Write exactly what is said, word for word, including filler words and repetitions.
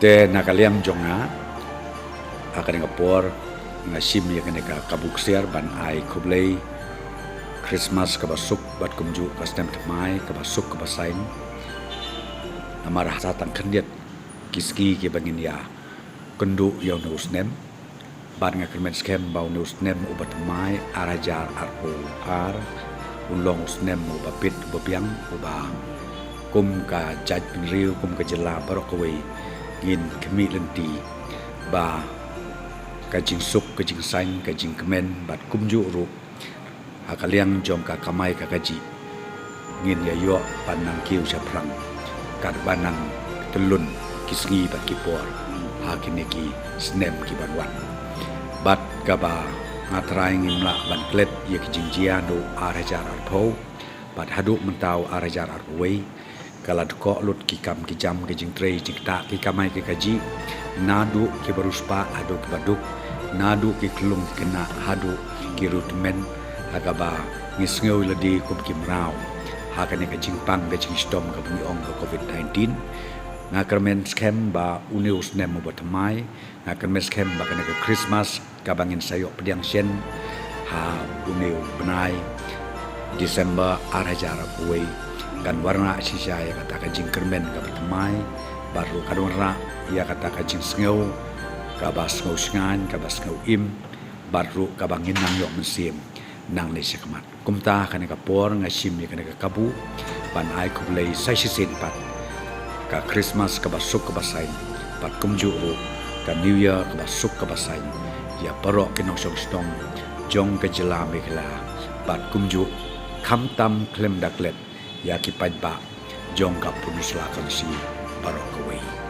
Te na ka liang jong nga, ha kane ka por nga shim ïa kane ka kabu ksiar ban ai khublei Christmas kaba suk bad kumjuh ka snem thymmai kaba suk kaba saiñ. Namar ha sa tang khyndiat ki sngi kiba ngin ïa kynduh ïa une u snem. Bad nga kyrmen skhem ba une u snem uba thymmai ar hajar arphew ar un long u snem uba bit uba biang, uba kum ka jaitbynriew, kum ka jylla baroh kawei ngin khmih lynti ba ka jingsuk, ka jingsaiñ, ka jingkmen bad kumjuh ruh ha ka liang jong ka kamai ka kajih ngin ïa ïoh ban nang kiew shaphrang katba nang tyllun ki sngi bad ki por ha kine ki snem ki ban wan. Bad kaba nga trai ngim lah ban klet ïa ki jingjia naduh ar hajar arphew bad haduh mynta u ar hajar arphew wei, ka la dkoh lut ki kam ki jam, ki jingtrei jingktah, ki kamai ki kajih, naduh kiba riewspah haduh kiba duk, naduh ki khyllung ki khynnah haduh ki riewtymmen, ha kaba ngi sngew ïa lade kum ki mraw ha kane ka jingpang ka jingshitom kaba ngi ong ka covid nineteen. Nga kyrmen skhem ba une u snem uba thymmai, nga kyrmen skhem ba kane ka Christmas kaba ngin sa ïoh pdiang shen ha une u bnai December ar hajar arphew wei kan wanrah shisha ïa kata ka jingkyrmen kaba thymmai, bad ruh kan wanrah ïa kata ka jingsngew kaba sngew shngaiñ, kaba sngew im, bad ruh kaba ngin nang ïoh mynsiem nangne shakhmat. Kumta ha kane ka por nga shim ïa kane ka kabu ban ai khublei sa shisien pat ka Christmas kaba suk kaba saiñ, bad kumjuh ruh ka New Year kaba suk kaba saiñ ïa baroh ki nongshong shnong jong ka jylla Meghalaya, bad kumjuh khamtam khlem da klet ïa ki paidbah jong ka Pynursla Council baroh kawei.